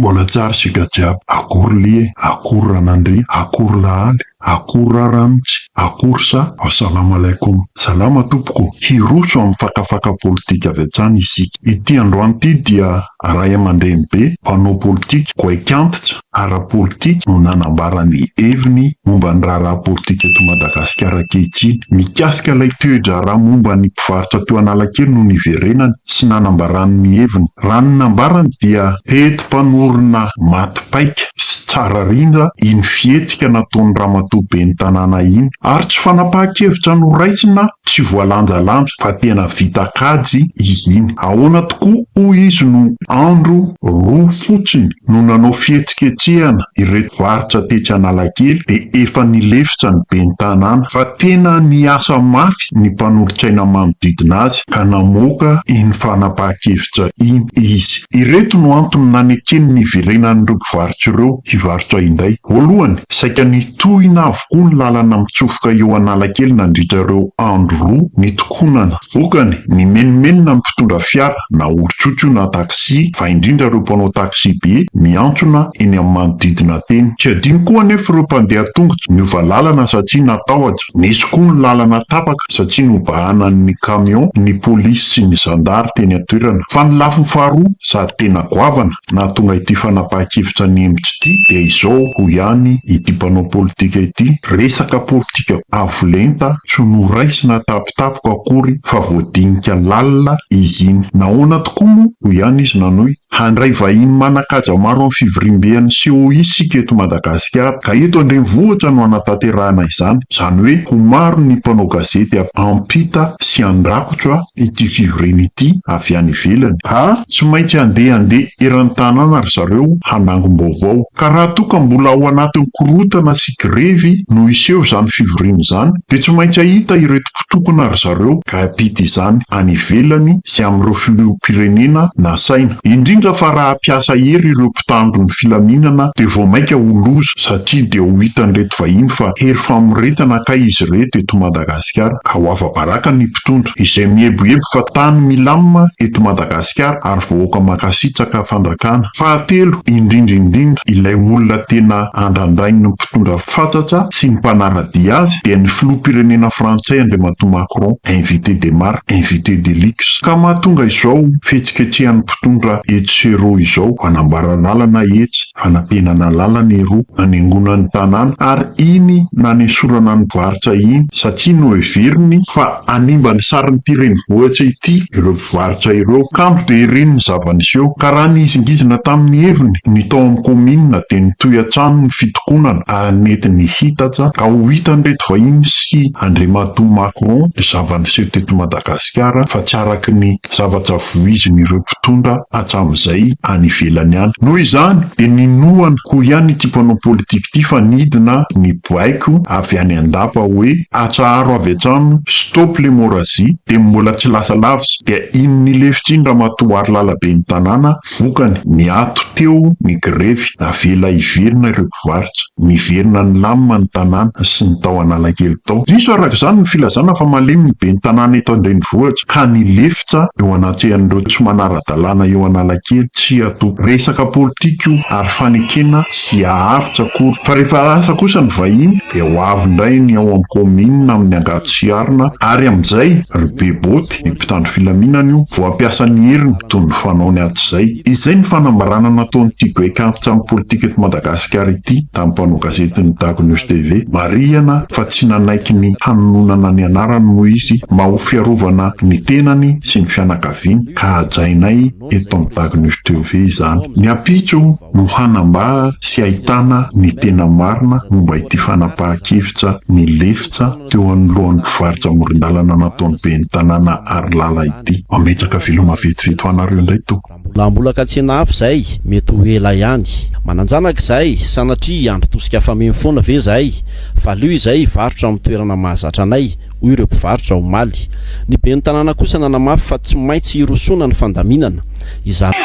Mbola tsara isika jiaby. Akory lie, akory Ranandria, akory Lahaly, akory Raranitsy, akory sa, Assalam alaikum. Salama tompoko, hiroso amin'ny fakafaka politika avy hatrany isika. Ity androany ity dia ray aman-dreny be, mpanao politika, goaik'antitra, ara-politika no nanambara ny heviny momba ny raharaha politika eto Madagasikara ankehitriny. Mikasika ilay toe-draharaha momba ny mpivarotra teo Analakely no niverenany sy nanambarany ny heviny. Raha ny nambarany dia teti-panorona maty paika sy tsara rindra iny fihetsika nataon'ny ramatoa ben'ny tanàna iny ary tsy fanapahan-kevitra noraisina tsy voalanjalanja fa tena vita kajy izy iny. Ahoana tokoa hoy izy no andro roa fotsiny no nanao fihetsiketsehana ireto varotra tetsy Analakely dia efa nilefitra ny ben'ny tanàna fa tena niasa mafy ny mpanolotsaina manodidina azy ka namoaka iny fanapahan-kevitra iny izy. Ireto no antony nanekeny ny hiverenan'ireo mpivarotra ireo hivarotra indray. Voalohany, saika nitohina avokoa ny lalana mitsofoka eo Analakely nandritra ireo andro roa nitokonana. Vokany, nimenomenona ny mpitondra fiara, na olon-tsotra io na taxi, fa indrindra ireo mpanao taxi be miantsona eny amin'ny manodidina teny. Tsy adino koa anefa ireo mpandeha an-tongotra niova lalana satria natahotra. Nisy koa ny lalana tapaka satria nobahanan'ny camion ny polisy sy ny zandary teny an-toerana. Fa ny lafiny faharoa sady tena goavana nahatonga ity fanapahan-kevitra nihemotra ity dia izao, hoy ihany ity mpanao politika ity, resaka politika avo lenta tsy noraisina tampotampoka akory fa voadinika lalina izy iny. Nahoana tokoa moa, hoy ihany izy nanohy, handray vahiny manan-kaja maro amin'ny fivoriamben'ny COI isika eto Madagasikara ka eto an-drenivohitra no hanatanterahana izany, izany hoe ho maro ny mpanao gazety hampita sy handrakotra ity fivoriana ity avy any ivelany. Ha? Tsy maintsy handehandeha eran'ny tanàna ry zareo hanangom-baovao. Ka raha toa ka mbola ao anatin'ny korontana sy grevy no hiseho izany fivoriana izany dia tsy maintsy hahita ireto mpitokona ry zareo ka hampita izany any ivelany sy amin'ireo filoham-pirenena nasaina. Indrindra fa raha hampiasa hery ireo mpitandro ny filaminana dia vao mainka ho loza satria dia ho hitan'ireto vahiny fa hery famoretana kay izy ireto eto Madagasikara ka ho afa-baraka ny mpitondra izay mieboebo fa tany milamina eto Madagasikara ary vahoaka mankasitraka fandrakana. Fahatelo, indrindra indrindra, ilay olona tena andrandrain'ny mpitondra fatratra sy ny mpanara-dia azy dia ny filoham-pirenena frantsay Andriamatoa Macron, invité de marque, invité de luxe. Ka mahatonga izao fihetsiketsehan'ny mpitondra etsy sy eroa izao, fanambaran-dalana etsy, fanampenana lalana eroa, nanengoana ny tanàna ary iny nanesorana ny mpivarotra iny satria noheveriny fa hanimba ny sarin'ity renivohitra ity ireo mpivarotra ireo. Kanto dia ireny ny zava-niseho ka raha nihizingizina tamin'ny heviny ny tao amin'ny kaominina dia nitohy hatrany ny fitokonana ary nety nihitatra ka ho hitan'ireto vahiny sy Andriamatoa Macron ny zava-niseho teto Madagasikara fa tsy araka ny zavatra voizin'ireo mpitondra hatramin'izay any ivelany any. Noho izany dia ninoana, hoy ihany ity mpanao politika ity fa nidina ny baiko avy any an-dapa hoe atsaharo avy hatrany stop l'hémorragie dia mbola tsy lasa lavitra dia iny nilefitra iny ramatoa Harilala ben'ny tanàna, vokany niato teo ny grevy, navela hiverina ireo mpivarotra. Niverina nilamina ny tanàna sy ny tao Analakely tao. Diso araka izany ny filazana fa malemy ny ben'ny tanàna eto an-drenivohitra ka nilefitra eo anatrehan'ireo tsy manara-dalàna eo Analakely. Tsia tompoko. Resaka politika io ary fanekena tsy haharitra akory. Fa rehefa lasa kosa ny vahiny dia ho avy indray ny ao amin'ny kaominina amin'ny angady sy arina ary amin'izay ry be boty, ny mpitandro filaminana io, vao hampiasa ny heriny toy ny fanaony hatrizay. Izay ny fanambarana nataon'ity goaik'antitra amin'ny politika eto Madagasikara ity tamin'ny mpanao gazetin'ny Dago News TV. Marihana fa tsy nanaiky ny hanononana ny anarany moa izy mba ho fiarovana ny tenany sy ny fianakaviany ka hajainay eto amin'ny Dago News TV izany. Ny ampitso no hanambara sy ahitana ny tena marina momba ity fanapahan-kevitra nilefitra teo anoloan'ny mpivarotra amoron-dalana nataon'ny ben'ny tanàna Harilala ity. Mametraka veloma vetivety ho anareo indray tompoko. Mbola hambolaka tsena hafa izay, mety ho ela ihany. Manan-janaka izahay, sanatria hiandry tosika fameno foana ve izahay? Fa aleo izahay hivarotra amin'ny toerana mahazatra anay, hoy ireo mpivarotra omaly. Ny ben'ny tanàna kosa nanamafy fa tsy maintsy hirosoana ny fandaminana. Izany.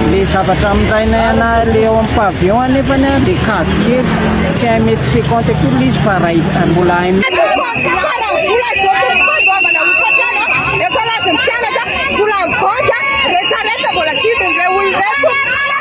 Le zavatra amindrainay ana le ao amin'ny pavillon anefany a le case kely tsy un mètre cinquante akory le izy fa ray mbola un Ireto.